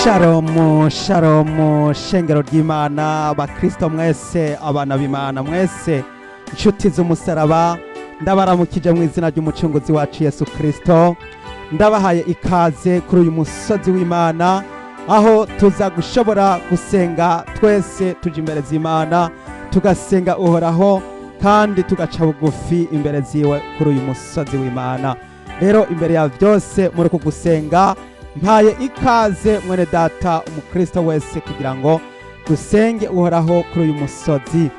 Sharomu, sharomu, shengero ry'Imana, bakristo mwese, abana b'Imana mwese, inshuti z'umusaraba, ndabaramukije mu izina ry'Umucunguzi wacu Yesu Kristo. Ndabahaye ikaze kuri uyu musozi w'Imana, aho tuza gushobora gusenga twese tuja imbere z'Imana, tugasenga Uhoraho kandi tugaca bugufi imbere ziwe kuri uyu musozi w'Imana. Rero imbere ya byose, muri uku gusenga, mpaye ikaze mwene data umukristo wese kugira ngo dusenge Uhoraho kuri uyu musozi.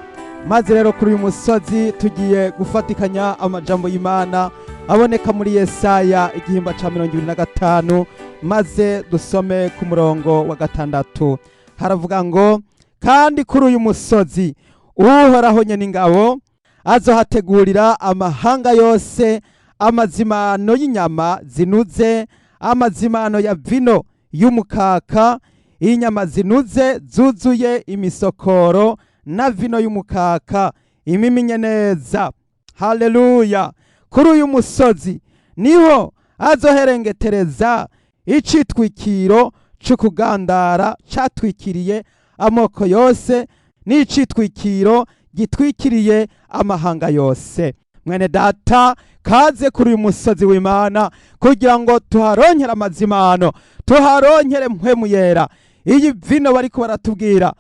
Maze rero kuri uyu musozi tugiye gufatikanya amajambo y'Imana aboneka muri Yesaya igihimba ca 25, maze dusome ku murongo wa 6. Haravuga ngo: "Kandi kuri uyu musozi Uhoraho nyene ingabo azohategurira amahanga yose amazimano y'inyama zinuze, amazimano ya vino y'umukaka, inyama zinuze zuzuye imisokoro na vino y'umukaka imiminye neza." Haleluya! Kuri uyu musozi niho azoherengetereza icitwikiro c'ukugandara catwikiriye amoko yose, n'icitwikiro gitwikiriye amahanga yose. Mwene data, kaze kuri uyu musozi w'Imana kugira ngo tuharonkere amazimano, tuharonkere Mpwemu Yera. Iyi vino bariko baratubwira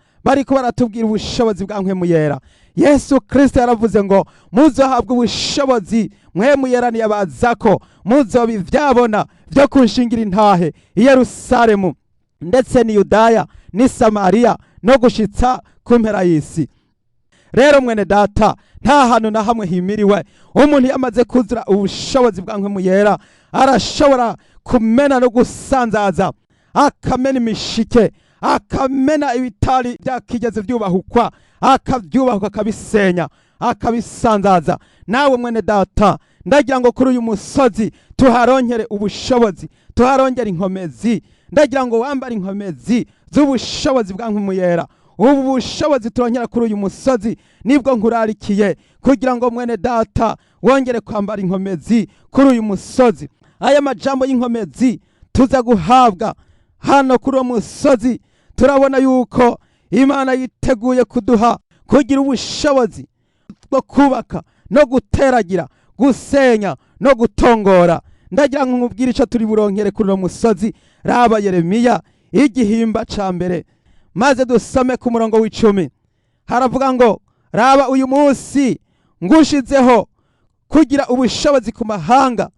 ubushobozi bwa Mpwemu Yera. Yesu Kristo yaravuze ngo: "Muzohabwa ubushobozi Mpwemu Yera niyabazako, muzoba ivyabona vyo kunshingira intahe i Yerusalemu ndetse ni Yudaya ni Samariya no gushitsa ku mpera y'isi." Rero mwene data, nta hantu na hamwe himiriwe. Umuntu yamaze kuzura ubushobozi bwa Mpwemu Yera arashobora kumena no gusanzaza, akamena imishike, akamena ibitari byakigeze byubahukwa, akabyubahukwa, akabisenya, akabisanzaza. Nawe mwene data, ndagira ngo kuri uyu musozi tuharonkere ubushobozi, tuharongere inkomezi. Ndagira ngo wambare inkomezi z'ubushobozi bwa Mpwemu Yera. Ubu bushobozi turongera kuri uyu musozi nibwo nkurarikiye kugira ngo mwene data wongere kwambara inkomezi kuri uyu musozi. Aya majambo y'inkomezi tuza guhabwa hano kuri uwo musozi, turabona yuko Imana yiteguye kuduha kugira ubushobozi bwo kubaka no guteragira, gusenya no gutongora. Ndagira ngo nkubwire icyo turi buronkere kuri uno musozi. Raba Yeremiya igihimba ca 1, maze dusome ku murongo w'10. Haravuga ngo: "Raba, uyu munsi ngushizeho kugira ubushobozi ku mahanga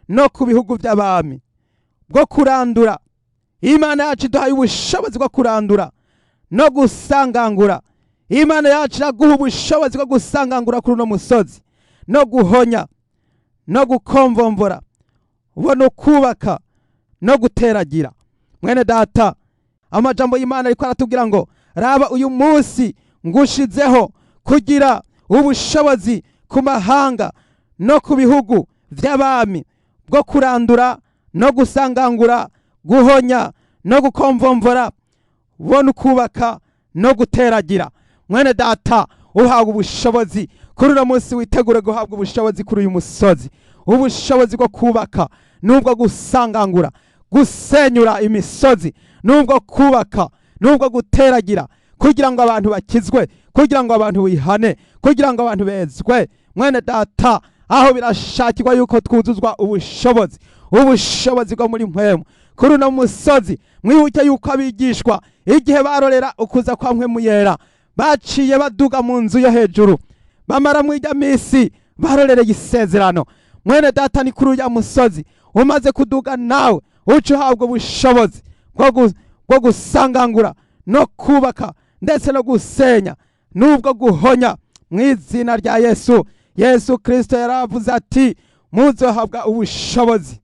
no ku bihugu by'abami bwo kurandura." Imana yacu iduhaye ubushobozi bwo kurandura no gusangangura. Imana yacu iraguha ubushobozi bwo gusangangura kuri uno musozi, no guhonya no gukomvomvora, bo no kubaka no guteragira. Mwene data, amajambo y'Imana ariko aratubwira ngo: "Raba, uyu munsi ngushizeho kugira ubushobozi ku mahanga no ku bihugu by'abami bwo kurandura no gusangangura, guhonya no gukomvomvora, bo no kubaka no guteragira." Mwene data, uhawe ubushobozi kuri uno munsi. Witegure guhabwa ubushobozi kuri uyu musozi, ubushobozi bwo kubaka n'ubwo gusangangura, gusenyura imisozi, n'ubwo kubaka n'ubwo guteragira, kugira ngo abantu bakizwe, kugira ngo abantu bihane, kugira ngo abantu bezwe. Mwene data, aho birashakirwa yuko twuzuzwa ubushobozi, ubushobozi bwo muri Mpwemu kuri uno musozi. Mwibuke yuko abigishwa, igihe barorera ukuza kwa Mpwemu Yera, baciye baduga mu nzu yo hejuru, bamara mw'ijya misi barorereye isezerano. Mwene data, ni kuri uya musozi umaze kuduga nawe uca uhabwa ubushobozi bwo gusangangura no kubaka ndetse no gusenya n'ubwo guhonya mu izina rya Yesu. Yesu Kristo yaravuze ati: "Muzohabwa ubushobozi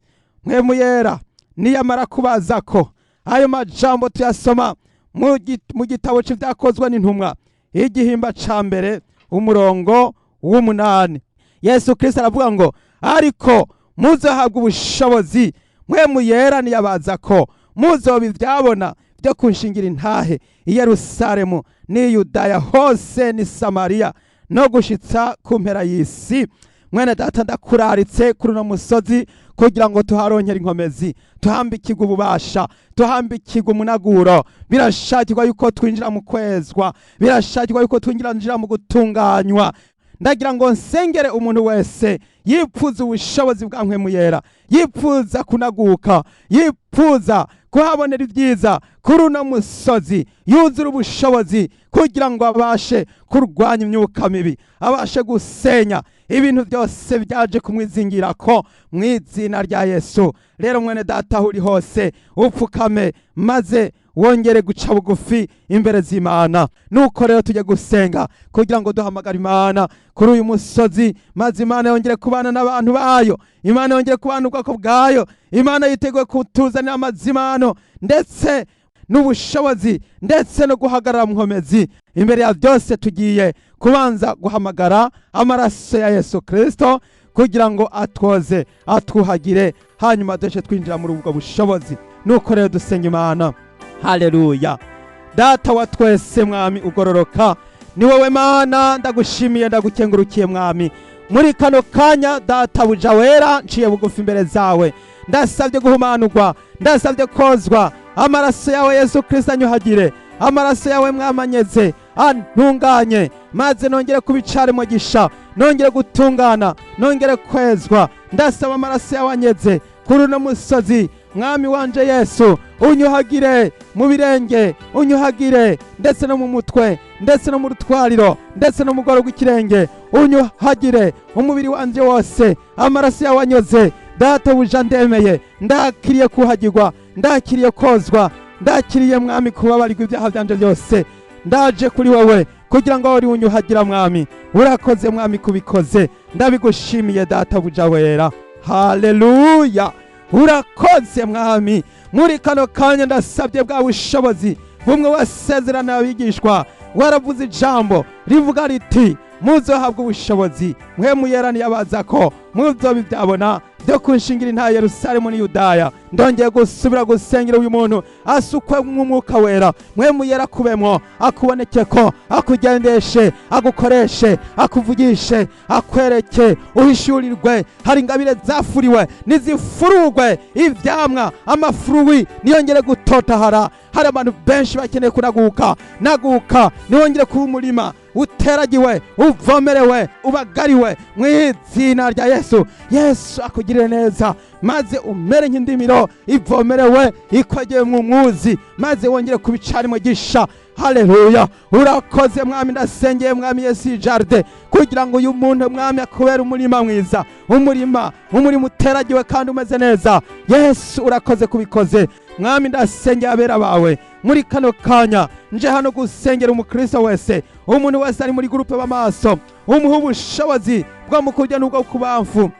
Mpwemu Yera niyamara kubaza ko." Ayo majambo tuyasoma mu gitabo c'Ivyakozwe n'Intumwa igihimba ca 1, umurongo w'8. Yesu Kristo aravuga ngo: "Ariko muzohabwa ubushobozi Mpwemu Yera niyabaza ko, muzoba ivyabona byo kunshingira intahe i Yerusalemu n'i Yudaya hose n'i Samariya no gushitsa ku mpera y'isi." Mwene data, ndakuraritse kuri uno musozi. Kugira ngo tuharonkere inkomezi, tuhambikirwe ububasha, tuhambikirwe umunaguro. Birashakirwa yuko twinjira mu kwezwa, birashakirwa yuko twinjira mu gutunganywa. Ndagira ngo nsengere umuntu wese yipfuza ubushobozi bwa Mpwemu Yera, yipfuza kunaguka, yipfuza kuhabonera ibyiza kuri uno musozi, yuzura ubushobozi kugira ngo abashe kurwanya imyuka mibi, abashe gusenya ibintu byose byaje kumwizingira ko mu izina rya Yesu. Rero mwene data, aho uri hose upfukame maze wongere guca bugufi imbere z'Imana. Nuko rero tujye gusenga kugira ngo duhamagare Imana kuri uyu musozi, maze Imana yongere kubana n'abantu bayo, Imana yongere kubana ubwoko bwayo. Imana yiteguye kutuzanira amazimano ndetse n'ubushobozi ndetse no guhagarara mu nkomezi. Imbere ya byose tugiye kubanza guhamagara amaraso ya Yesu Kristo kugira ngo atwoze, atwuhagire, hanyuma duce twinjira muri ubwo bushobozi. Nuko rero dusenga Imana. Haleluya. Data wa twese, Mwami ugororoka, ni wowe Mana. Ndagushimiye, ndagukengurukiye Mwami. Muri kano kanya, Data buja wera, nciye bugufi imbere zawe. Ndasabye guhumanurwa, ndasabye kozwa amaraso yawe Yesu Kristo anyuhagire, amaraso yawe mwamanyeze antunganye, maze nongere kubicare mugisha, nongere gutungana, nongere kwezwa. Ndasaba amaraso yawe anyeze kuri uno musozi. Mwami wanje Yesu, unyuhagire mu birenge, unyuhagire ndetse no mu mutwe, ndetse no mu rutwariro, ndetse no mu rwaro rw'ikirenge. Unyuhagire umubiri wanje wose, amaraso yawe anyoze. Data buja, ndemeye, ndakiriye kuhagirwa, ndakiriye kozwa, ndakiriye Mwami kubabarirwa ibyaha byanje byose. Ndaje kuri wowe kugira ngo wari unyuhagira. Mwami, urakoze Mwami kubikoze, ndabigushimiye Data buja wera. Haleluya, urakoze Mwami. Muri kano kanya ndasabye bwa bushobozi bumwe wasezerana abigishwa. Waravuze ijambo rivuga riti: "Muzohabwa ubushobozi Mpwemu Yera niyabaza ko, muzobibyabona byo kunshingira intahe Yerusalemu ni Yudaya." Ndongeye gusubira gusengera uyu muntu asukwe mw'Umwuka Wera. Mpwemu Yera kubemwo, akuboneke ko, akugendeshe, agukoreshe, akuvugishe, akwereke, uhishurirwe. Hari ingabire zafuriwe, nizifurugwe, ivyamwa, amafuruwi niyongere gutotahara. Hari abantu benshi bakeneye kunaguka. Naguka, niwongere kuba umurima uteragiwe, uvomerewe, ubagariwe mu izina rya Yesu. Yesu akugirire neza, maze umere nk'indimiro ivomerewe, ikwegeye mu mwuzi, maze wongere kubicana umugisha. Haleluya, urakoze Mwami. Ndasengeye Mwami Yesu jarde kugira ngo uyu muntu, Mwami, akubere umurima mwiza, umurima uteragiwe kandi umeze neza. Yesu, urakoze kubikoze. Mwami, ndasengeye abera bawe muri kano kanya. Nje hano gusengera umukristo wese, umuntu wese ari muri groupe b'amaso, umuha ubushobozi bwo mu kurya n'ubwo kubamfu,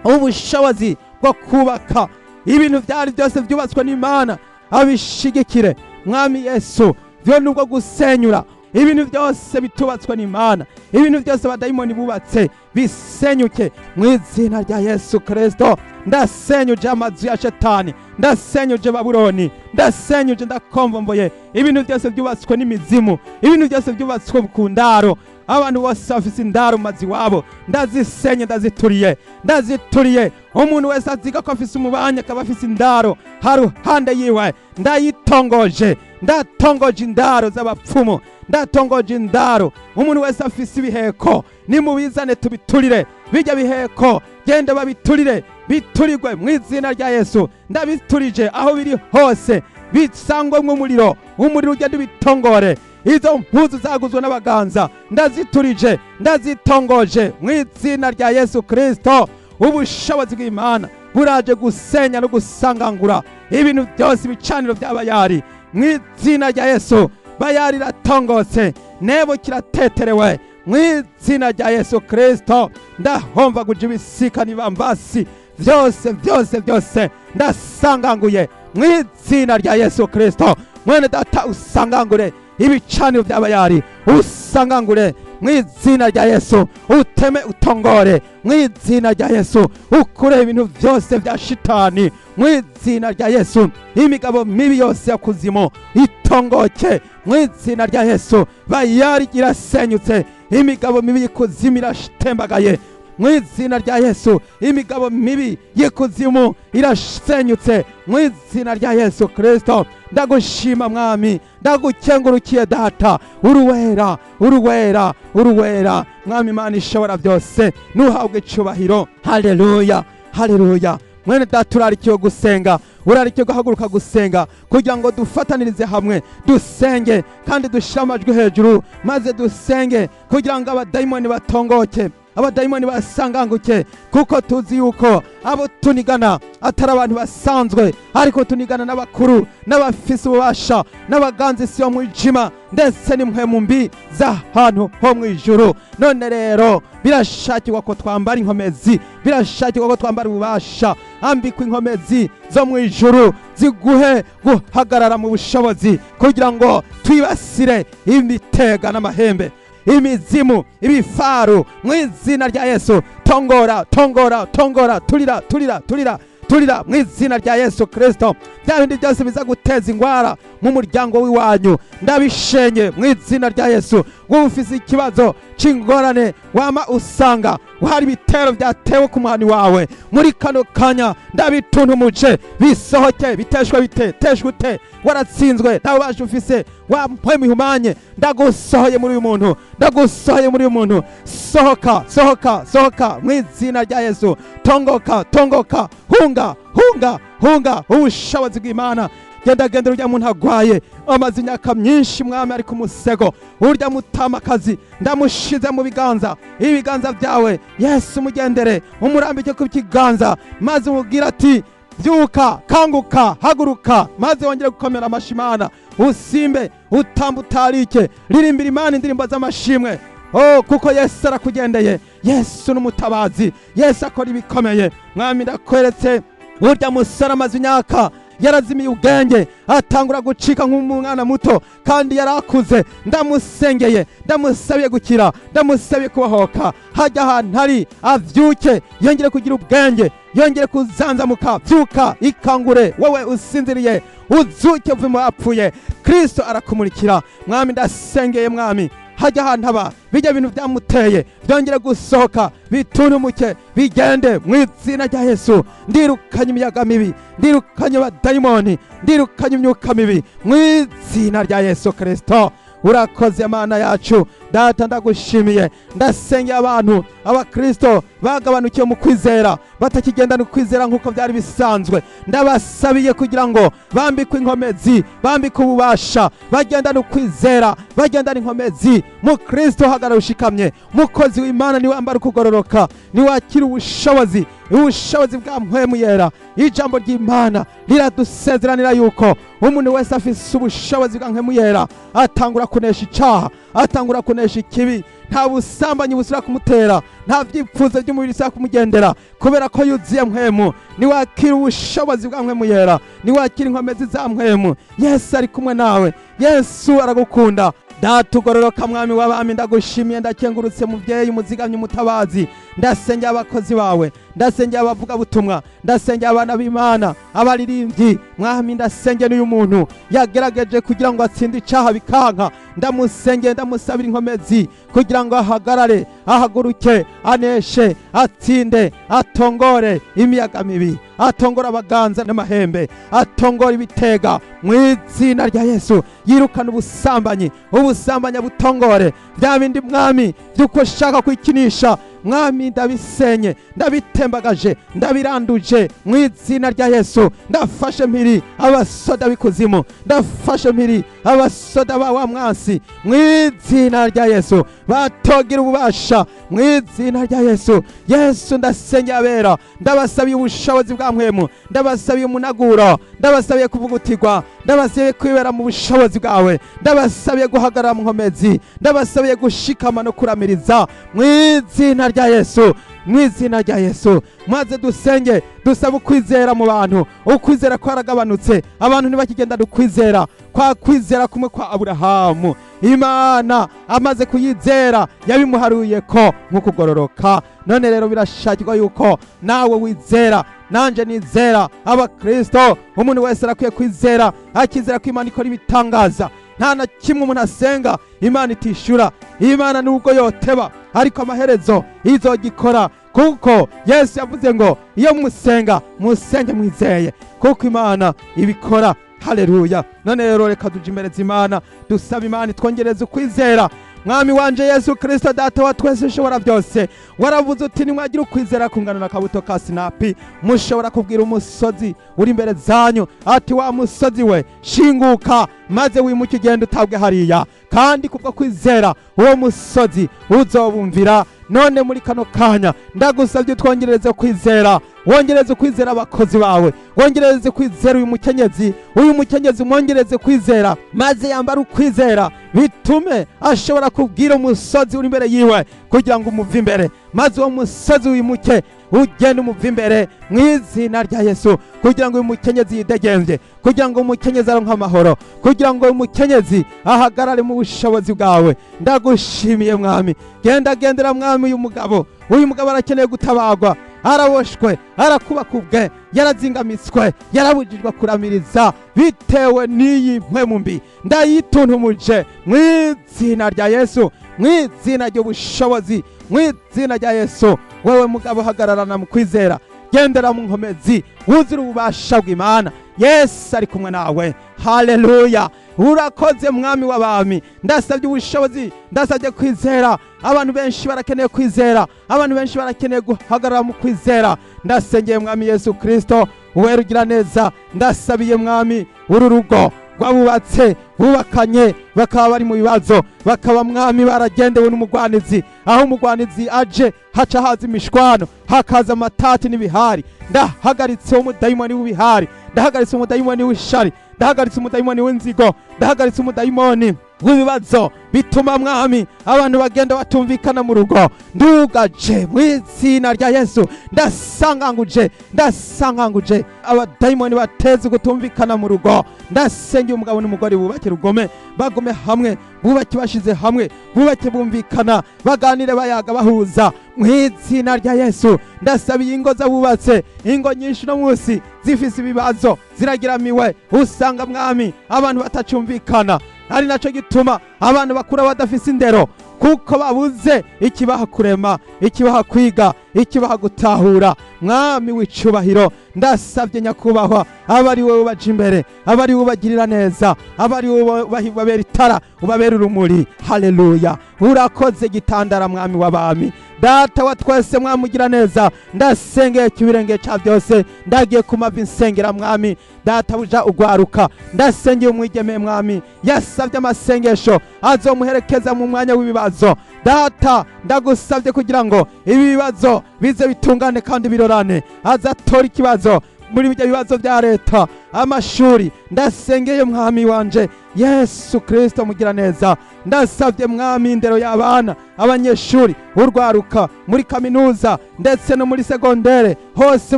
ubushobozi bwo kubaka ibintu byari byose byubatswe n'Imana, abishigikire Mwami Yesu, byo nubwo gusenyura ibintu byose bitubatswe n'Imana, ibintu byose abadayimoni bubatse bisenyuke mu izina rya Yesu Kristo. Ndasenyuje amazu ya Shetani, ndasenyuje Babuloni, ndasenyuje, ndakomvomboye ibintu byose byubatswe n'imizimu, ibintu byose byubatswe ku ndaro. Abantu bose bafise indaro mu mazu iwabo, ndazisenye, ndazituriye, ndazituriye. Umuntu wese aziga ko afise umubanyi akaba afise indaro haruhande yiwe, ndayitongoje. Ndatongoje indaro z'abapfumu, ndatongoje indaro. Umuntu wese afise ibiheko, nimubizane tubiturire. Bijya biheko genda babiturire, biturirwe mu izina rya Yesu. Ndabiturije aho biri hose, bisangwemwo umuriro, umuriro ugenda ubitongore. Izo mpuzu zaguzwe n'abaganza ndaziturije, ndazitongoje mu izina rya Yesu Kristo. Ubushobozi bw'Imana buraje gusenya no gusangangura ibintu byose, ibicaniro by'abayari mu izina rya Yesu. Bayari iratongotse, Nebo kirateterewe mu izina rya Yesu Kristo. Ndahomvaguje ibisika n'ibambasi byose, byose, byose ndasanganguye mu izina rya Yesu Kristo. Mwene data, usangangure ibicaniro by'abayari, usangangure mu izina rya Yesu, uteme utongore mu izina rya Yesu, ukure ibintu byose bya shitani mu izina rya Yesu. Imigabo mibi yose ya kuzimu itongoke mu izina rya Yesu. Bayari irasenyutse, imigabo mibi y'ikuzimu iratembagaye. Mu izina rya Yesu, imigabo mibi y'ikuzimu irasenyutse mu izina rya Yesu Kristo. Ndagushima Mwami, ndagukengurukiye Data, uruwera, uruwera, uruwera. Mwami Imana ishobora byose, nuhabwe icubahiro. Haleluya, haleluya. Mwene Data, urarikiwe gusenga, urarikiwe guhaguruka gusenga kugira ngo dufatanirize hamwe dusenge kandi dushyire amajwi hejuru, maze dusenge kugira ngo abadayimoni batongoke, abadayimoni basanganguke, kuko tuzi yuko abo tunigana atari abantu basanzwe, ariko tunigana n'abakuru n'abafise ububasha n'abaganza isi yo mwijima ndetse n'impwemu mbi z'ahantu ho mu ijuru. None rero birashakirwa ko twambara inkomezi, birashakirwa ko twambara ububasha. Ambikwa inkomezi zo mu ijuru ziguhe guhagarara mu bushobozi kugira ngo twibasire imitega n'amahembe, imizimu, ibifaru, mu izina rya Yesu. Tongora, tongora, tongora, turira, turira, turira, turira mu izina rya Yesu Kristo. Bya bindi byose biza guteza ingwara mu muryango w'iwanyu ndabishenye mu izina rya Yesu. Wowe ufise ikibazo c'ingorane, wama usanga hari ibitero byatewe ku muhani wawe, muri kano kanya ndabituntumuje, bisohoke, biteshwe, bite teshwe ute, waratsinzwe, ntawe ubasha ufise, wa mpwemu ihumanye, ndagusohoye muri uyu muntu, ndagusohoye muri uyu muntu. Sohoka, sohoka, sohoka mu izina rya Yesu. Tongoka, tongoka, hunga, hunga, hunga ubushobozi bw'Imana. Genda, genda urya muntu agwaye amaze imyaka myinshi, Mwami, ari ku musego, urya mutamakazi ndamushize mu biganza, ibiganza byawe Yesu. Umugendere, umurambike ku kiganza, maze umubwire ati: "Byuka, kanguka, haguruka," maze wongere gukomera amashyi Imana, usimbe, utamba, utarike, ririmbira Imana indirimbo z'amashimwe. Oh, kuko Yesu arakugendeye. Yesu n'umutabazi, Yesu akora ibikomeye. Mwami, ndakweretse urya musore amaze imyaka yarazimiye ubwenge, atangura gucika nk'umwana muto kandi yarakuze. Ndamusengeye, ndamusabiye gukira, ndamusabiye kubohoka. Hajya ahantu ari avyuke, yongere kugira ubwenge, yongere kuzanzamuka. Byuka, ikangure wowe usinziriye, uzuke uve mu bapfuye, Kristo arakumurikira. Mwami, ndasengeye, Mwami, hajya ahantu aba, bijya bintu byamuteye byongere gusohoka, bitunumuke, bigende mu izina rya Yesu. Ndirukanye imiyaga mibi, ndirukanye abadayimoni, ndirukanye imyuka mibi mu izina rya Yesu Kristo. Urakoze Mana yacu. Data, ndagushimiye. Ndasengeye abantu, abakristo bagabanukiwe mu kwizera, batakigendana ukwizera nk'uko byari bisanzwe. Ndabasabiye kugira ngo bambikwe inkomezi, bambikwe ububasha, bagendane ukwizera, bagendane inkomezi. Mu Kristo hagarara ushikamye. Mukozi w'Imana, niwambara ukugororoka, niwakira ubushobozi, ubushobozi bwa Mpwemu Yera. Ijambo ry'Imana riradusezeranira yuko umuntu wese afise ubushobozi bwa Mpwemu Yera atangura kunesha icaha, atangura kunesha ikibi. Nta busambanyi busubira kumutera, nta vyipfuzo by'umubiri bisubira kumugendera, kubera ko yuzuye Mpwemu. Niwakira ubushobozi bwa Mpwemu Yera, niwakira inkomezi za Mpwemu, Yesu ari kumwe nawe, Yesu aragukunda. Data ugororoka, Mwami w'abami, ndagushimiye, ndakengurutse. Muvyeyi umuzigamyi, umutabazi, ndasengera abakozi bawe, ndasengera abavugabutumwa, ndasengera abana b'Imana, abaririmbyi. Mwami, ndasengera n'uyu muntu yagerageje kugira ngo atsinde icaha bikanka. Ndamusengeye, ndamusabira inkomezi kugira ngo ahagarare, ahaguruke, aneshe, atsinde, atongore imiyaga mibi, atongore abaganza n'amahembe, atongore ibitega mu izina rya Yesu. Yirukana ubusambanyi, ubusambanyi butongore. Bya bindi, Mwami, by'uko ushaka kwikinisha, Mwami, ndabisenye, ndabitembagaje, ndabiranduje mu izina rya Yesu. Ndafashe mpiri abasoda b'ikuzimu, ndafashe mpiri abasoda ba wa mwansi mu izina rya Yesu, batogira ububasha mu izina rya Yesu. Yesu, ndasengera abera, ndabasabiye ubushobozi bwa Mpwemu, ndabasabiye umunaguro, ndabasabiye kuvugutirwa, ndabasabiye kwibera mu bushobozi bwawe, ndabasabiye guhagarara mu nkomezi, ndabasabiye gushikama no kuramiriza mu izina rya Yesu, mu izina rya Yesu. Maze dusenge, dusaba ukwizera mu bantu. Ukwizera kwaragabanutse, abantu ntibakigendana ukwizera kwa kwizera kumwe kwa Aburahamu. Imana amaze kuyizera yabimuharuye ko nk'ukugororoka. None rero birashakirwa yuko nawe wizera, nanje nizera. Abakristo, umuntu wese arakwiye kwizera, akizera ko Imana ikora ibitangaza. Nta na kimwe umuntu asenga Imana itishura. Imana nubwo yoteba, ariko amaherezo izogikora, Kuko Yesu yavuze ngo iyo musenga, musenge mwizeye, kuko Imana ibikora. Haleluya! None rero reka tuje imbere z'Imana, dusaba Imana itwongereze ukwizera. Mwami wanje Yesu Kristo, Data wa twese ushobora byose, waravuze uti: "Nimwagira ukwizera kungana na kabuto ka sinapi, mushobora kubwira umusozi uri imbere zanyu ati: 'Wa musozi we, shinguka maze wimuke ugende utabwe hariya,' kandi kubwo kwizera uwo musozi uzobumvira." None muri kano kanya ndagusabye utwongereze kwizera, wongereze ukwizera abakozi bawe, wongereze kwizera uyu mukenyezi. Uyu mukenyezi umwongereze kwizera, maze yambare ukwizera, bitume ashobora kubwira umusozi uri imbere yiwe kugira ngo umuve imbere, maze uwo musozi wimuke ugende umuve imbere mu izina rya Yesu, kugira ngo uyu mukenyezi yidegemvye, kugira ngo umukenyezi aronke amahoro, kugira ngo uyu mukenyezi ahagarare mu bushobozi bwawe. Ndagushimiye, Mwami. Genda gendera, Mwami, uyu mugabo. Uyu mugabo arakeneye gutabagwa, araboshwe, arakubakubwe, yarazingamitswe, yarabujijwe kuramiriza bitewe n'iyi mpwemu mbi. Ndayituntumuje mu izina rya Yesu, mu izina ry'ubushobozi, mu izina rya Yesu. Wewe mugabo, hagararana mu kwizera, gendera mu nkomezi, wuzure ububasha bw'Imana. Yesu ari kumwe nawe. Haleluya! Urakoze, Mwami w'abami. Ndasabye ubushobozi, ndasabye kwizera. Abantu benshi barakeneye kwizera, abantu benshi barakeneye guhagarara mu kwizera. Ndasengeye, Mwami Yesu Kristo uwera ugira neza, ndasabiye, Mwami, uru rugo rw'abubatse, bubakanye, bakaba bari mu bibazo, bakaba, Mwami, baragendewe n'umugwanizi. Aho umugwanizi aje haca haza imishwano, hakaza amatati n'ibihari. Ndahagaritse umudayimoni w'ibihari, ndahagaritse umudayimoni w'ishari, ndahagaritse umudayimoni w'inzigo, ndahagaritse umudayimoni w'ibibazo bituma, Mwami, abantu bagenda batumvikana mu rugo. Ndugaje mu izina rya Yesu, ndasanganguje, ndasanganguje abadayimoni bateze gutumvikana mu rugo. Ndasengeye umugabo n'umugore bubake rugome, bagume hamwe, bubake bashize hamwe, bubake bumvikana, baganire, bayaga, bahuza mu izina rya Yesu. Ndasabiye ingo z'abubatse. Ingo nyinshi no munsi zifise ibibazo, ziragiramiwe. Usanga, Mwami, abantu batacumvikana, ari naco gituma abantu bakura badafise indero, kuko babuze ikibaha kurema, ikibaha kwiga, ikibaha gutahura. Mwami w'icubahiro, ndasabye nyakubahwa, aba ari wowe ubaja imbere, aba ari wowe ubagirira neza, aba ari wowe ubabera itara, ubabera urumuri. Haleluya! Urakoze, gitandara, Mwami w'abami, Data wa twese, mwamugira neza. Ndasengeye kibirenge ca byose, ndagiye ku mavi nsengera, Mwami Data buja, ugwaruka. Ndasengeye umwigeme, Mwami, yasabye amasengesho azomuherekeza mu mwanya w'ibibazo. Data, ndagusabye kugira ngo ibi bibazo bize bitungane kandi birorane, azatora ikibazo muri ibyo bibazo bya leta, amashuri. Ndasengeye, Mwami wanje Yesu Kristo mugira neza, ndasabye, Mwami, indero y'abana, abanyeshuri, urwaruka muri kaminuza ndetse no muri segondere, hose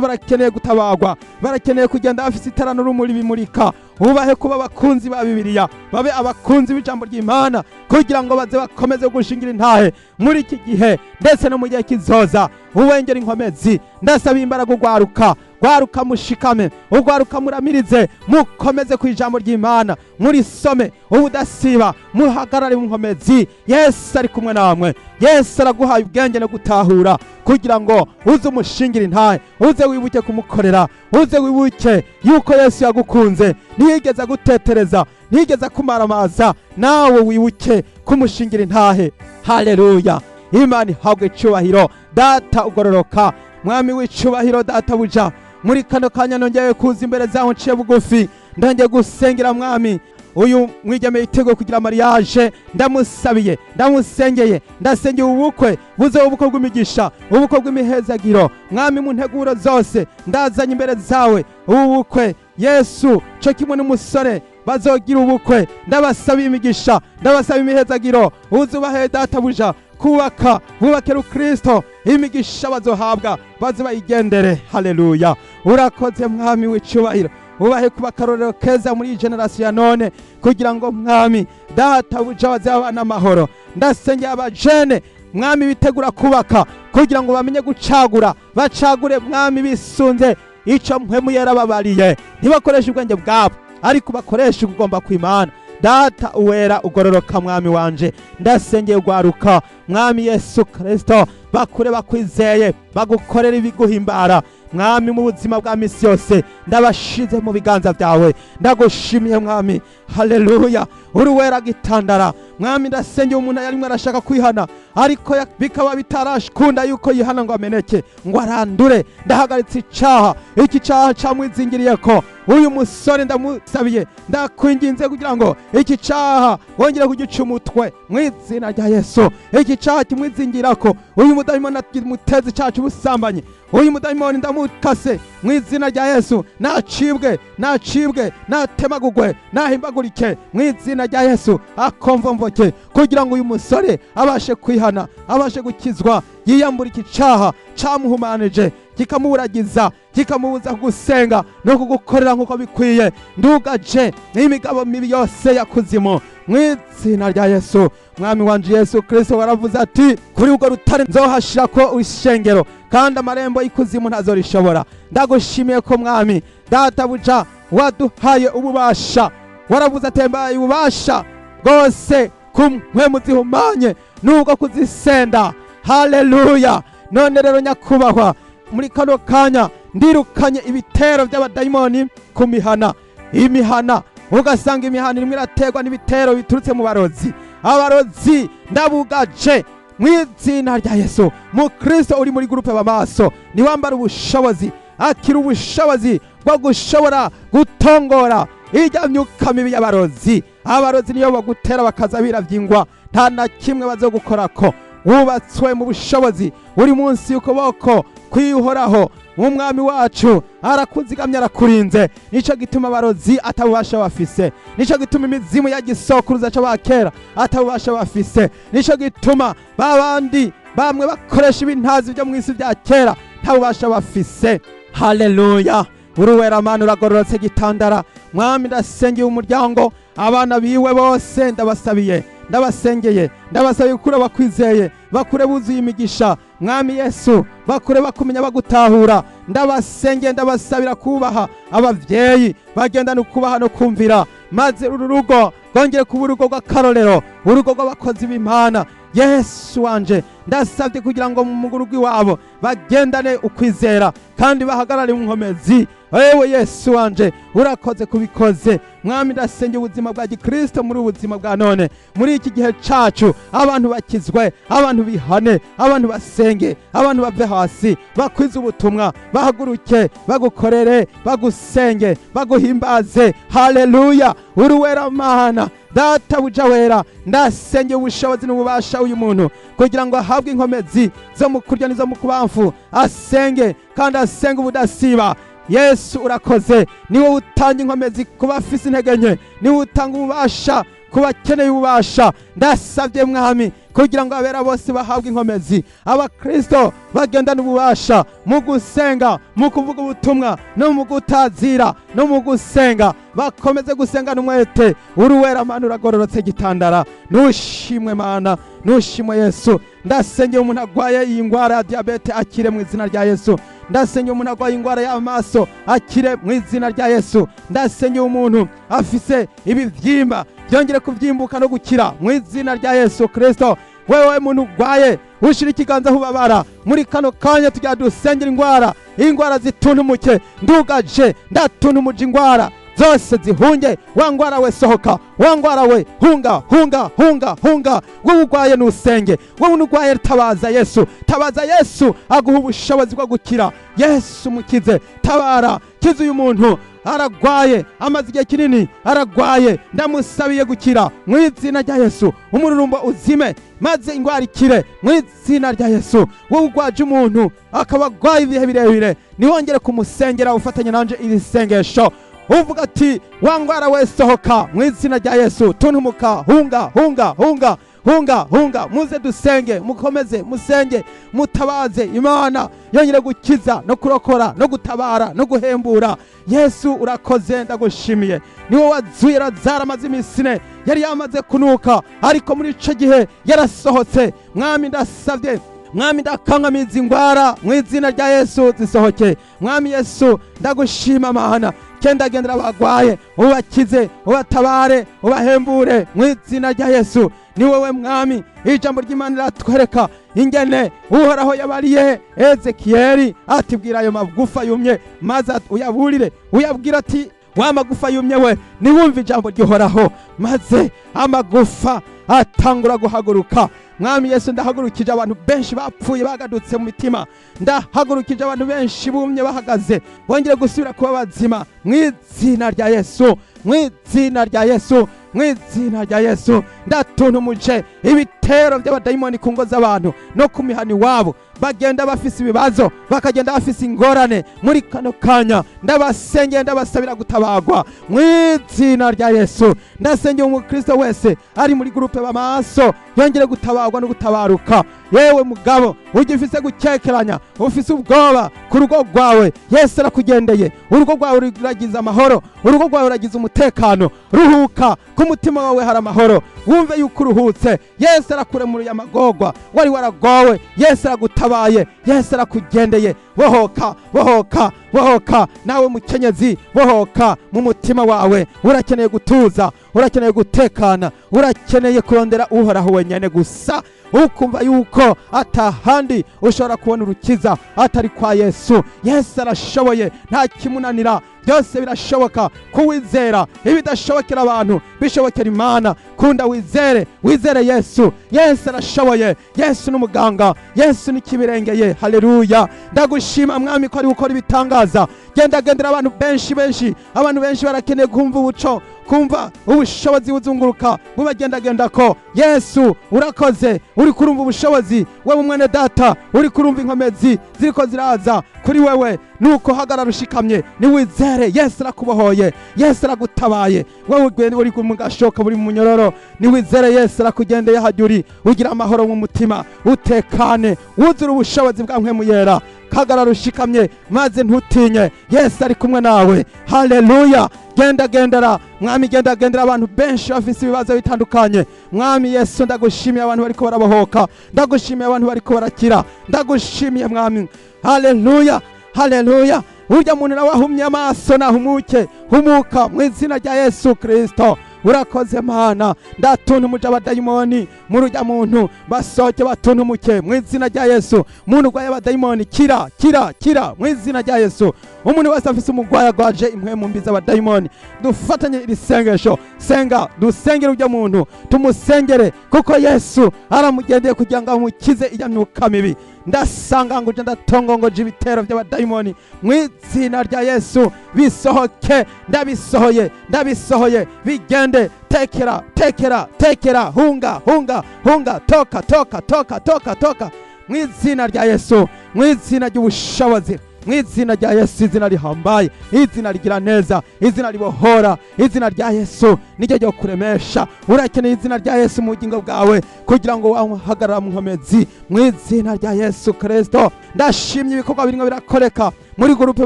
barakeneye gutabagwa, barakeneye kugenda bafise itara n'urumuri bimurika. Ubahe kuba abakunzi ba Bibiliya, babe abakunzi b'ijambo ry'Imana, kugira ngo baze bakomeze gushingira intahe muri iki gihe ndetse no mu gihe kizoza. Uwengera inkomezi. Ndasaba imbaraga ugwaruka. Gwaruka, mushikame. Ugwaruka, muramirize, mukomeze ku ijambo ry'Imana, murisome ubudasiba, muhagarare mu nkomezi. Yesu ari kumwe namwe. Yesu araguhaye ubwenge no gutahura kugira ngo uze umushingire intahe, uze wibuke kumukorera, uze wibuke yuko Yesu yagukunze, ntiyigeze agutetereza, ntiyigeze akumaramaza. Nawe wibuke kumushingira intahe. Haleluya! Imana ihabwe icubahiro. Data ugororoka, Mwami w'icubahiro, Data buja, muri kano kanya nongeye kuza imbere zaho nciye bugufi, ndongeye gusengera, Mwami, uyu mwigeme yiteguye kugira mariage. Ndamusabiye, ndamusengeye, ndasengeye ubukwe buze ubukwe bw'imigisha, ubukwe bw'imihezagiro. Mwami, mu nteguro zose ndazanye imbere zawe ubu bukwe, Yesu, co kimwe n'umusore bazogira ubukwe. Ndabasaba imigisha, ndabasaba imihezagiro. Uzubahe, Databuja, kubaka bubakira Ukristo. Imigisha bazohabwa baze bayigendere. Haleluya! Urakoze, Mwami w'icubahiro. Ubahe kuba akarorero keza muri iyi génération ya none, kugira ngo, Mwami Databuja, baze babana amahoro. Ndasengera abajene, Mwami, bitegura kubaka, kugira ngo bamenye gucagura, bacagure, Mwami, bisunze ico Mpwemu yarababariye. Ntibakoreshe ubwenge bwabo, ariko bakoreshe ukugomba kw'Imana. Data uwera ugororoka, mwami wanje, ndasengeye ugwaruka, mwami Yesu Kristo, bakure bakwizeye, bagukorera ibiguhimbara. Mwami, mu buzima bwa misi yose ndabashize mu biganza byawe. Ndagushimiye mwami, haleluya, uri wera gitandara. Mwami, ndasengeye umuntu yarimwe arashaka kwihana, ariko bikaba bitarashikunda yuko yihana ngo ameneke, ngo arandure. Ndahagaritse icaha, iki caha camwizingiriyeko. Uyu musore ndamusabiye, ndakwinginze kugira ngo iki caha wongere kugica umutwe mu izina rya Yesu. Iki caha kimwizingirako, uyu mudayimoni muteze icaha c'ubusambanyi, uyu mudayimoni ndamukase mu izina rya Yesu. Nacibwe, nacibwe, natemagugwe, nahimbagurike mu izina rya Yesu, akomvomvoke, kugira ngo uyu musore abashe kwihana, abashe gukizwa, yiyambura iki caha camuhumanije, kikamuburagiza, kikamubuza gusenga no kugukorera nk'uko bikwiye. Ndugaje n'imigabo mibi yose ya kuzimu mu izina rya Yesu. Mwami wanje Yesu Kristo, waravuze ati: "Kuri urwo rutare nzohashirako ishengero, kandi amarembo y'ikuzimu ntazorishobora." Ndagushimiye ko mwami databuja waduhaye ububasha. Waravuze ati: "Mbaye ububasha bwose ku mpwemu zihumanye nubwo kuzisenda." Haleluya! None rero nyakubahwa, muri kano kanya ndirukanye ibitero by'abadayimoni ku mihana. Imihana, ugasanga imihana irimo iraterwa n'ibitero biturutse mu barozi. Abarozi ndabugaje mu izina rya Yesu. Mukristo uri muri groupe b'amaso, niwambara ubushobozi, akira ubushobozi bwo gushobora gutongora ijya myuka mibi y'abarozi. Abarozi niyo bagutera bakaza biravyingwa, nta na kimwe bazogukorako. Wubatswe mu bushobozi, uri munsi y'ukuboko kwihoraho. Umwami wacu arakuzigamye, arakurinze. Nico gituma abarozi atabubasha bafise, nico gituma imizimu ya gisokuruza c'abakera atabubasha bafise, nico gituma babandi bamwe bakoresha ibintazi byo mw'isi bya kera ntabubasha bafise. Haleluya! Uruwera mana, uragororotse gitandara. Mwami, ndasengeye umuryango, abana biwe bose ndabasabiye, ndabasengeye, ndabasabiye gukura bakwizeye, bakure buzuye imigisha. Mwami Yesu, bakure bakumenya, bagutahura. Ndabasengeye, ndabasabira kubaha abavyeyi, bagendana ukubaha no kumvira, maze uru rugo rwongere kuba urugo rw'akarorero, urugo rw'abakozi b'Imana. Yesu wanje, ndasabye kugira ngo mu rugo iwabo bagendane ukwizera kandi bahagarare mu nkomezi. Ewe Yesu wanje, urakoze kubikoze. Mwami, ndasengera ubuzima bwa gikristo muri ubuzima bwa none, muri iki gihe cacu, abantu bakizwe, abantu bihane, abantu basenge, abantu bave hasi, bakwize ubutumwa, bahaguruke bagukorere, bagusenge, baguhimbaze. Haleluya! Uruwera mana, data buja wera, ndasengera ubushobozi n'ububasha uyu muntu kugira ngo ahabwe inkomezi zo mu kurya n'izo mu kubamfu, asenge kandi asenge ubudasiba. Yesu urakoze, niwe utanga inkomezi ku bafise intege nke, niwe utanga ububasha ku bakeneye ububasha. Ndasabye mwami kugira ngo abera bose bahabwe inkomezi, abakristo bagendane ububasha mu gusenga, mu kuvuga ubutumwa, no mu gutazira, no mu gusenga, bakomeze gusengana umwete. Uruwera mana, uragororotse gitandara. Nushimwe mana, nushimwe Yesu. Ndasengera umuntu agwaye iyi ngwara ya diyabete, akire mu izina rya Yesu. Ndasengera umuntu agwaye ingwara y'amaso, akire mu izina rya Yesu. Ndasengera umuntu afise ibivyimba, byongere kuvyimbuka no gukira mu izina rya Yesu Kristo. Wewe muntu ugwaye, ushira ikiganza aho ubabara, muri kano kanya tugira dusengera ingwara, ingwara zituntumuke. Ndugaje, ndatuntumuje ingwara zose zihunge. Wa ngwara we, sohoka! Wa ngwara we, hunga, hunga, hunga, hunga! Wowe ugwaye nusenge, wowe unugwaye tabaza Yesu, tabaza Yesu aguha ubushobozi bwo gukira. Yesu mukize, tabara, kiza uyu muntu aragwaye, amaze igihe kinini aragwaye. Ndamusabiye gukira mu izina rya Yesu. Umururumbo uzime maze ingwara ikire mu izina rya Yesu. Wowe ugwaje umuntu akaba agwaye ibihe birebire, niwongere kumusengera, ufatanye nanje iri sengesho, uvuga ati: "Wa ngwara we, sohoka mu izina rya Yesu, tuntumuka, hunga, hunga, hunga, hunga, hunga!" Muze dusenge, mukomeze musenge, mutabaze Imana yongere gukiza no kurokora no gutabara no guhembura. Yesu urakoze, ndagushimiye. Niwe wazuye Lazaro amaze iminsi 4, yari yamaze kunuka, ariko muri ico gihe yarasohotse. Mwami, ndasabye, mwami, ndakankamiza ingwara mu izina rya Yesu, zisohoke. Mwami Yesu, ndagushima mana. Gendagendera abagwaye, ubakize, ubatabare, ubahembure mu izina rya Yesu. Ni wowe Mwami. Ijambo ry'Imana riratwereka ingene Uhoraho yabariye Ezekiyeli ati: "Bwira ayo magufa yumye, maze uyaburire, uyabwira ati: 'Wa magufa yumye we, niwumve ijambo ry'Uhoraho.'" Maze amagufa atangura guhaguruka. Mwami Yesu, ndahagurukije abantu benshi bapfuye bagadutse mu mitima. Ndahagurukije abantu benshi bumye bahagaze, bongere gusubira kuba bazima mu izina rya Yesu, mu izina rya Yesu, mu izina rya Yesu. Ndatuntumuje ibitero by'abadayimoni ku ngo z'abantu no ku mihana iwabo. Bagenda bafise ibibazo, bakagenda bafise ingorane. Muri kano kanya ndabasengeye, ndabasabira gutabagwa mu izina rya Yesu. Ndasengeye umukristo wese ari muri groupe b'amaso, yongere gutabagwa no gutabaruka. Yewe mugabo ugifise gukekeranya, ufise ubwoba ku rugo rwawe, Yesu arakugendeye. Urugo rwawe ruragize amahoro, urugo rwawe ruragize umutekano. Ruhuka, ku mutima wawe hari amahoro, wumve yuko uruhutse. Yesu arakuremuriye amagorwa wari waragowe. Yesu aragutabaye, Yesu arakugendeye. Bohoka, bohoka, bohoka. Nawe mukenyezi, bohoka mu mutima wawe. Urakeneye gutuza, urakeneye gutekana, urakeneye kurondera Uhoraho wenyene gusa, ukumva yuko atahandi ushobora kubona urukiza atari kwa Yesu. Yesu arashoboye, nta kimunanira. Byose birashoboka kuwizera. Ibidashobokera abantu bishobokera Imana. Kunda wizere, wizere Yesu. Yesu arashoboye, Yesu n'umuganga, Yesu n'ikibirengeye. Haleluya! Ndagushima Mwami ko ari gukora ibitangaza. Genda gendera abantu benshi benshi. Abantu benshi barakeneye kumva ubuco, kumva ubushobozi buzunguruka bubagendagenda ko. Yesu, urakoze. Uri kurumva ubushobozi, wewe mwene data, uri kurumva inkomezi ziriko ziraza kuri wewe. Nuko hagarara ushikamye, niwizere. Yesu arakubohoye, Yesu aragutabaye. Wewe uri mu gashoka, buri mu munyororo, niwizere. Yesu arakugendeye hajya uri, ugira amahoro mu mutima, utekane, wuzure ubushobozi bwa Mpwemu Yera. Hagarara ushikamye, maze ntutinye. Yesu ari kumwe nawe. Haleluya! Genda gendera, Mwami, genda gendera abantu benshi bafise ibibazo bitandukanye. Mwami Yesu, ndagushimiye abantu bariko barabohoka, ndagushimiye abantu bariko barakira, ndagushimiye Mwami. Haleluya, haleluya! Urya muntu nawe ahumye amaso nahumuke. Humuka mu izina rya Yesu Kristo. Urakoze Mana. Ndatuntumuje abadayimoni muri urya muntu, basohoke batuntumuke mu izina rya Yesu. Umuntu urwaye abadayimoni, kira, kira, kira mu izina rya Yesu. Umuntu wese afise umugwayi, agwaje impwemu mbi z'abadayimoni, dufatanye iri sengesho. Senga, dusengere urya muntu, tumusengere, kuko Yesu aramugendeye kugira ngo amukize iya myuka mibi. Ndasanganguje, ndatongongoje ibitero by'abadayimoni mu izina rya Yesu. Bisohoke, ndabisohoye, ndabisohoye, bigende. Tekera, tekera, tekera, hunga, hunga, hunga, toka, toka, toka, toka, toka mu izina rya Yesu, mu izina ry'ubushobozi, mu izina rya Yesu, izina rihambaye, izina rigira neza, izina ribohora. Izina rya Yesu niryo ryo kuremesha. Urakeneye izina rya Yesu mu bugingo bwawe kugira ngo wahagarara mu nkomezi mu izina rya Yesu Kristo. Ndashimye ibikorwa birimo birakoreka muri groupe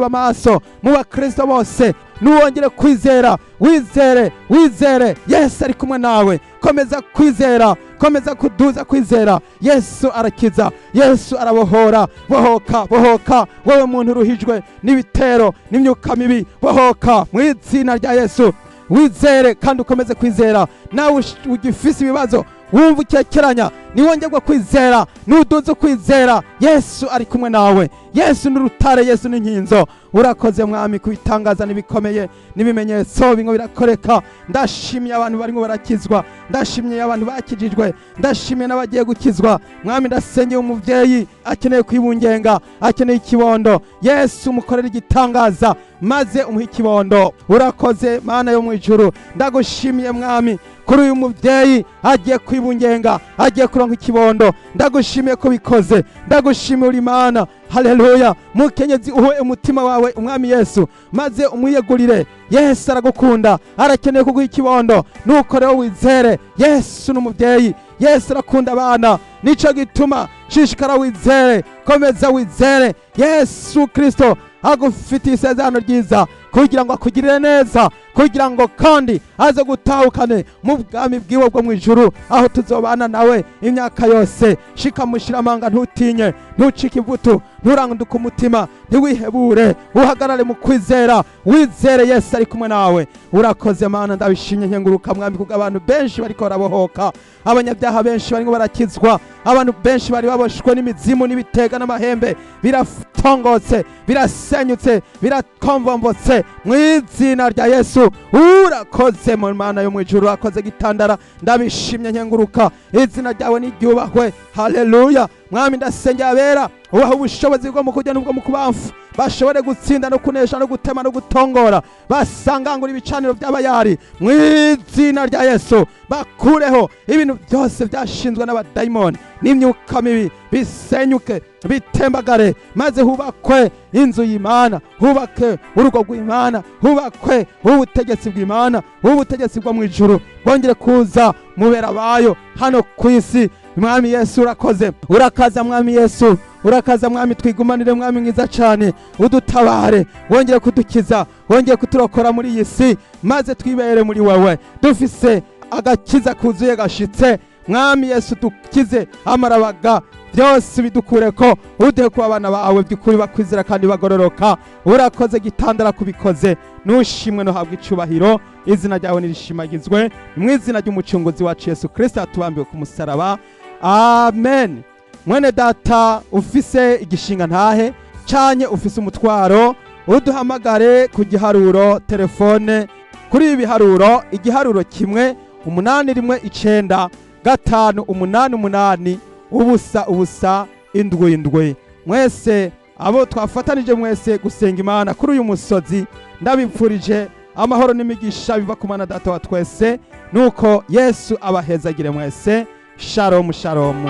b'amaso, mu bakristo bose. Nuwongere kwizera, wizere, wizere. Yesu ari kumwe nawe. Komeza kwizera, komeza kuduza kwizera. Yesu arakiza, Yesu arabohora. Bohoka, bohoka, wowe muntu uruhijwe n'ibitero n'imyuka mibi, bohoka mu izina rya Yesu. Wizere kandi ukomeze kwizera. Nawe ugifise ibibazo, wumva ukekeranya, niwongerwa kwizera, nuduze kwizera. Yesu ari kumwe nawe. Yesu ni urutare, Yesu ni inkinzo. Urakoze Mwami kubitangaza n'ibikomeye n'ibimenyetso bimwe birakoreka. Ndashimiye abantu barimo barakizwa, ndashimiye abantu bakijijwe, ndashimiye n'abagiye gukizwa. Mwami, ndasengeye umubyeyi akeneye kwibungenga, akeneye ikibondo. Yesu, umukorere igitangaza maze umuhe ikibondo. Urakoze Mana yo mu ijuru. Ndagushimiye Mwami kuri uyu mubyeyi agiye kwibungenga, agiye kuronka ikibondo. Ndagushimiye ko bikoze, ndagushimiye, uri Imana. Haleluya! Mukenyezi, uhe umutima wawe Umwami Yesu maze umwiyegurire. Yesu aragukunda, arakeneye kuguha ikibondo. Nuko rero wizere. Yesu ni umubyeyi, Yesu arakunda abana, nico gituma shishikara wizere, komeza wizere. Yesu Kristo agufitiye isezerano ryiza. Kugira ngo akugirire neza, kugira ngo kandi aze gutahukane mu bwami bwiwe bwo mu ijuru, aho tuzobana nawe imyaka yose. Shika mushiramanga, ntutinye, ntucike ivutu, nturanduke umutima, ntiwihebure, uhagarare mu kwizera, wizere Yesu ari kumwe nawe. Urakoze Mana, ndabishimye, nkenguruka Mwami, kuko abantu benshi bariko barabohoka, abanyabyaha benshi barimo barakizwa, abantu benshi bari baboshwe n'imizimu n'ibitega n'amahembe biratongotse, birasenyutse, birakombombotse mu izina rya Yesu. Urakoze mu Mana yo mu ijuru, urakoze gitandara, ndabishimye, nkenguruka, izina ryawe niryubahwe. Haleluya. Mwami, ndasengera abera, ubaha ubushobozi bwo mu kurya n'ubwo mu kubamfu, bashobore gutsinda no kunesha no gutema no gutongora, basangangura ibicaniro by'abayari mu izina rya Yesu, bakureho ibintu byose byashinzwe n'abadayimoni n'imyuka mibi, bisenyuke, bitembagare, maze hubakwe inzu y'Imana, hubake urugo rw'Imana, hubakwe ubutegetsi bw'Imana, ubutegetsi bwo mu ijuru bwongere kuza mubera bayo hano ku isi. Mwami Yesu, urakoze, urakaza Mwami Yesu, urakaza Mwami, twigumanire Mwami mwiza cyane, udutabare, wongere kudukiza, wongere kuturokora muri iyi si, maze twibere muri wewe dufise agakiza kuzuye gashitse. Mwami Yesu, dukize amarabaga byose, bidukureko, uduhe kuba abana bawe by'ukuri bakwizera kandi bagororoka. Urakoze gitandara kubikoze, nushimwe, nuhabwa icubahiro, izina ryawe nirishimagizwe, mu izina ry'Umucunguzi wacu Yesu Kristo yatubambiwe ku musaraba, amen. Mwene data ufise igishinga ntahe canye ufise umutwaro, uduhamagare ku giharuro telefone, kuri ibi biharuro: igiharuro 1 8 1 9 5 8 8 0 0 7 7. Mwese abo twafatanije mwese gusenga Imana kuri uyu musozi, ndabipfurije amahoro n'imigisha biva ku Mana Data wa twese, nuko Yesu abahezagire mwese. Shalom, shalom.